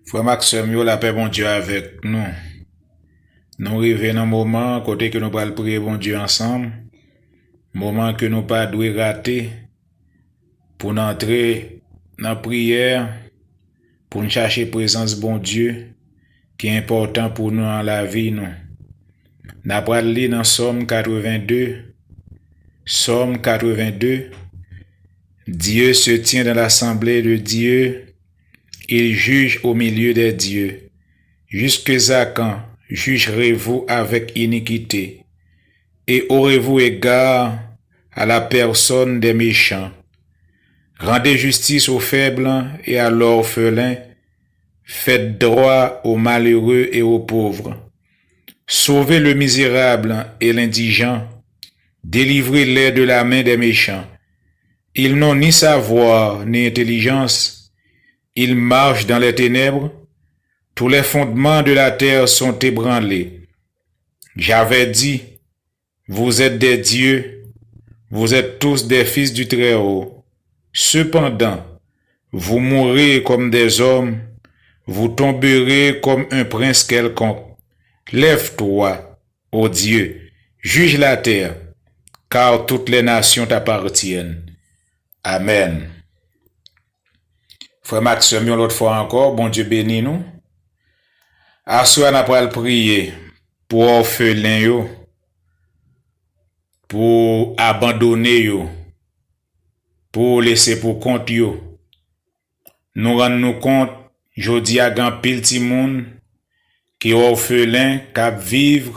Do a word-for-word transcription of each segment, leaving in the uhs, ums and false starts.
Frè m ak sè m yo, lapè Bondye avèk nou. Nou rive nan moman kote ke nou pral priye Bondye ansanm, moman ke nou pa dwe rate pou n antre nan priyè, pou n chache prezans Bondye ki enpòtan pou nou nan lavi nou. N a pral li nan Sòm katreven de. Sòm katreven de. Dieu se tient dans l'assemblée de Dieu, il juge au milieu des dieux. Jusqu'à quand jugerez-vous avec iniquité, et aurez-vous égard à la personne des méchants? Rendez justice aux faibles et à l'orphelin, faites droit aux malheureux et aux pauvres. Sauvez le misérable et l'indigent, délivrez-les de la main des méchants. Ils n'ont ni savoir ni intelligence, ils marchent dans les ténèbres, tous les fondements de la terre sont ébranlés. J'avais dit, vous êtes des dieux, vous êtes tous des fils du Très-Haut. Cependant, vous mourrez comme des hommes, vous tomberez comme un prince quelconque. Lève-toi, ô Dieu, juge la terre, car toutes les nations t'appartiennent. Amen. Frè m ak sè m, yon lòt fwa ankò, Bondye beni nou. Aswè a n a pral priye pou òfelen yo, pou abandone yo, pou lese pou kont yo. Nou rann nou kont, jodi a gen anpil timoun ki òfelen, k ap viv,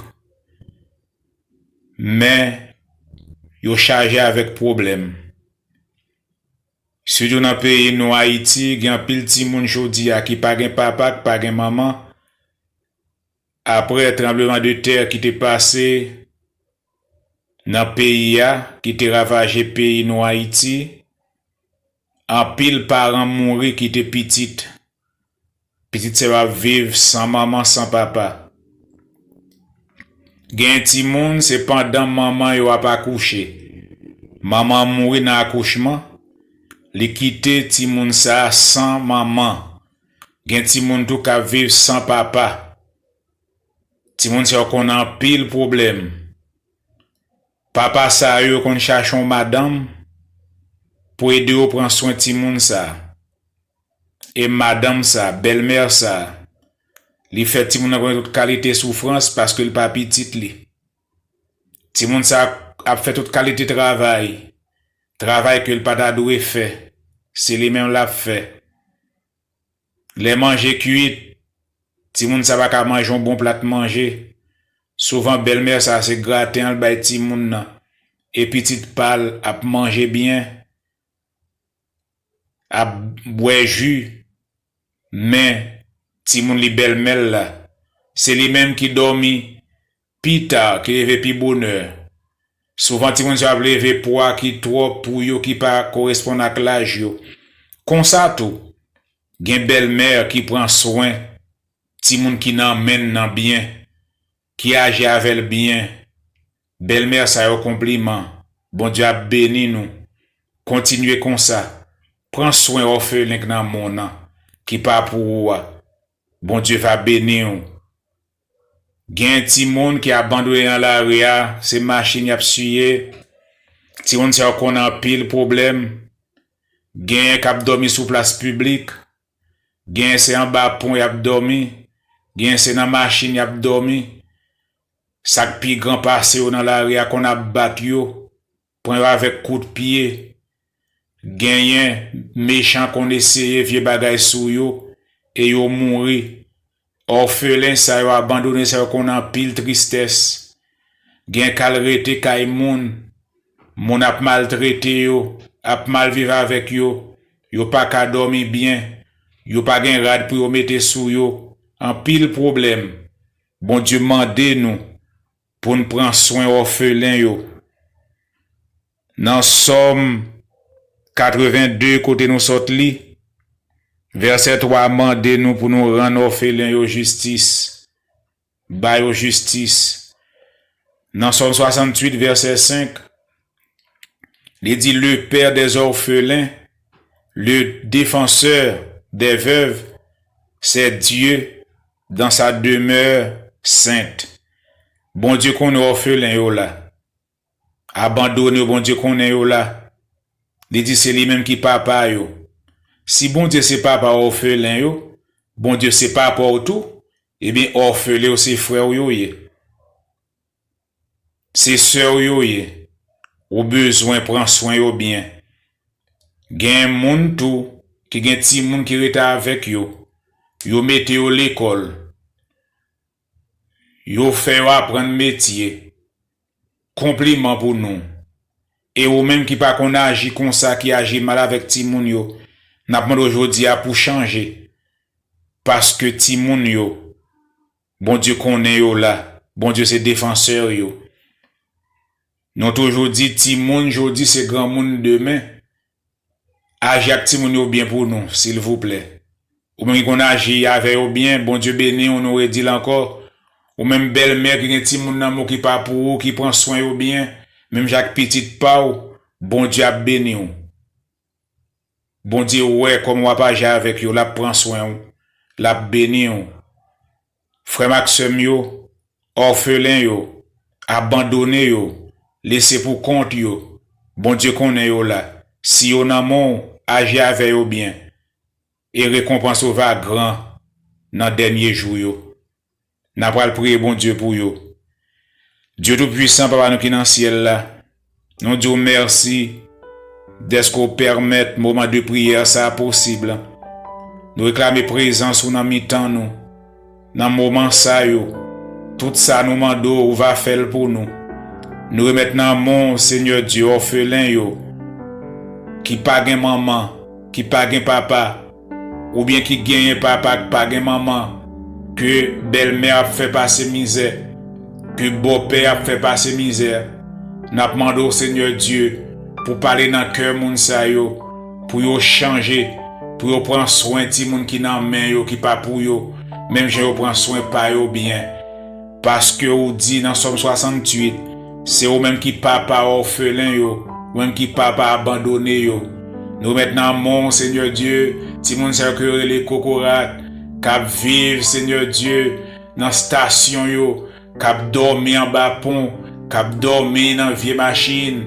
men yo chaje avèk pwoblèm. Sitou nan peyi nou, Ayiti, gen anpil timoun jodi a ki pa gen papa, ki pa gen manman. Apre tranbleman de tè ki te pase nan peyi a, ki te ravaje peyi nou, Ayiti, anpil paran mouri kite pitit. Pitit sa yo ap viv san manman, san papa. Gen timoun, se pandan manman yo ap akouche. Manman an mouri nan akouchman, li kite timoun sa a san manman. Gen timoun tou k ap viv san papa. Timoun sa yo konn anpil pwoblèm. Papa sa yo konn chache yon madanm pou ede yo pran swen timoun sa. E madanm sa, bèlmè sa, li fè timoun nan konnen tout kalite soufrans paske l pa pitit li. Timoun sa ap fè tout kalite travay, travay ke l pa ta dwe fè, se li menm l ap fè. Lè manje kuit, timoun sa pa ka manje yon bon plat manje. Souvan bèlmè sa se graten an l bay timoun nan, e pitit pa l ap manje byen, ap bwè ji, men timoun li bèlmè l la, se li menm ki dòmi pita, ki leve pi bonè. Souvan timoun sa yo ap leve pwa ki twòp pou yo, ki pa koresponn ak laj yo. Konsa tou, gen bèlmè ki pran swen timoun ki nan men l nan byen, ki aji avè l byen. Bèlmè sa yo konpliman. Bondye ap beni nou. Kontinye konsa. Pran swen òfelen k nan mòn nan, ki pa pou ou a. Bondye va beni w. Gen timoun ki abandone nan lari a, se machin y ap siye. Timoun sa yo konn anpil pwoblèm. Genyen k ap dòmi sou plas piblik. Genyen se anba pon y ap dòmi. Genyen se nan machin y ap dòmi. Sa k pi gran pase yo nan lari a konn ap bat yo, pran yo avèk kout pye. Genyen mechan konn eseye vye bagay sou yo, e yo mouri. Òfelen sa yo, abandone sa yo konn anpil tristès. Gen k al rete kay moun. Moun ap maltrete yo, ap mal viv avèk yo. Yo pa ka dòmi byen. Yo pa gen rad pou yo mete sou yo. Anpil pwoblèm. Bondye mande nou pou n pran swen òfelen yo. Nan Sòm katreven de, kote nou sot li, vèsè twa mande nou pou nou rann òfelen yo jistis, ba yo jistis. Nan Sòm swasanntuit, vèsè senk, li di, le père des orphelins, le défenseur des veuves, C'est Dieu dans sa demeure sainte. Bondye konnen òfelen yo la. Abandone yo, Bondye konnen yo la. Li di se li menm ki papa yo. Si Bondye se papa òfelen yo, Bondye se papa w tou, ebyen òfelen yo se frè w yo ye. Se sè w yo ye. Ou bezwen pran swen yo byen. Gen moun tou ki gen timoun ki rete avèk yo. Yo mete yo lekòl. Yo fè yo aprann metye. Konpliman pou nou. E ou menm ki pa konn aji konsa, ki aji mal avèk timoun yo, n ap mande w jodi a pou chanje. Paske timoun yo, Bondye konnen yo la. Bondye se defansè yo. Nou toujou di timoun jodi se granmoun demen. Aji ak timoun yo byen pou nou, silvouplè. Ou menm ki konn aji avè yo byen, Bondye beni w, nou redi l ankò. Ou menm bèlmè ki gen timoun nan men w ki pa pou ou, ki pran swen yo byen, menm jan ak pitit pa w, Bondye ap beni w. Bondye wè kòman w ap aji avèk yo, l ap pran swen w, l ap beni w. Frè m ak sè m yo, òfelen yo, abandone yo, lese pou kont yo, Bondye konnen yo la. Si yo nan men w, aji avè yo byen, e rekonpans ou va gran nan dènye jou yo. N a pral priye Bondye pou yo. Dye Toupisan, Papa nou ki nan syèl la, nou di w mèsi dèske w pèmèt moman de priyè sa a posib. Nou reklame prezans ou nan mitan nou, nan moman sa yo. Tout sa nou mande w, ou va fè l pou nou. Nou remèt nan men w, Senyè Dye, òfelen yo, ki pa gen manman, ki pa gen papa, oubyen ki genyen papa k pa gen manman, ke bèlmè ap fè pase mizè, ke bòpè ap fè pase mizè, n ap mande w, Senyè Dye, pou pale nan kè moun sa yo, pou yo chanje, pou yo pran swen timoun ki nan men yo, ki pa pou yo, menm jan yo pran swen pa yo byen. Paske ou di nan Sòm swasanntuit, se ou menm ki papa òfelen yo, ou menm ki papa abandone yo. Nou remèt nan men w, Senyè Dye, timoun sa yo ke yo rele kokorat, k ap viv, Senyè Dye, nan estasyon yo, k ap dòmi anba pon, k ap dòmi nan vye machin,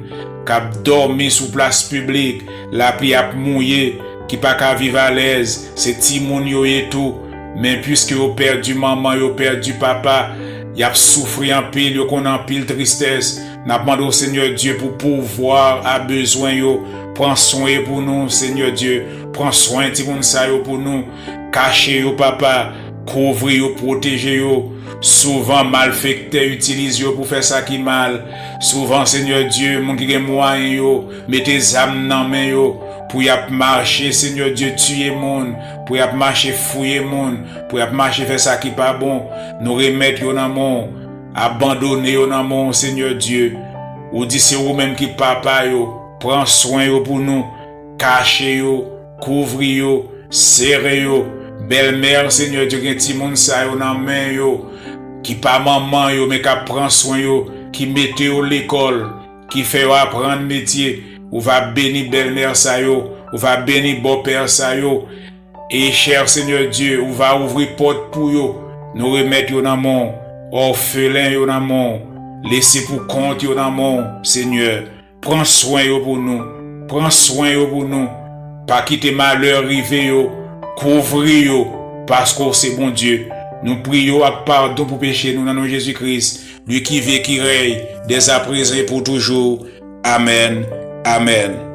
k ap dòmi sou plas piblik, lapli ap mouye, ki pa ka viv alèz, se timoun yo ye tou. Men piske yo pèdi manman, yo pèdi papa, y ap soufri anpil, yo konn anpil tristès. N ap mande w, Senyè Dye, pou pouvwa a bezwen yo. Pran swen yo pou nou, Senyè Dye. Pran swen timoun sa yo pou nou. Kache yo, Papa. Kouvri yo, pwoteje yo. Souvan, malfektè itilize yo pou fè sa ki mal. Souvan, Senyè Dye, moun ki gen mwayen yo mete zam nan men yo pou y ap mache, Senyè Dye, tiye moun, pou y ap mache fouye moun, pou y ap mache fè sa ki pa bon. Nou remèt yo nan men w, abandone yo nan men w, Senyè Dye. Ou di se ou menm ki papa yo. Pran swen yo pou nou. Kache yo, kouvri yo, sere yo. Bèlmè, Senyè Dye, gen timoun sa yo nan men yo, ki pa manman yo, men k ap pran swen yo, ki mete yo lekòl, ki fè yo aprann metye. Ou va beni bèlmè sa yo, ou va beni bòpè sa yo. E, chè Senyè Dye, ou va ouvri pòt pou yo. Nou remèt yo nan men w, òfelen yo nan men w, lese pou kont yo nan men w, Senyè. Pran swen yo pou nou. Pran swen yo pou nou. Pa kite malè rive yo. Kouvri yo, paske w se Bondye. Nou priye w ak padon pou peche nou nan non Jezi Kris, lui qui vit et qui règne dès à présent et pour toujours. Amèn. Amèn.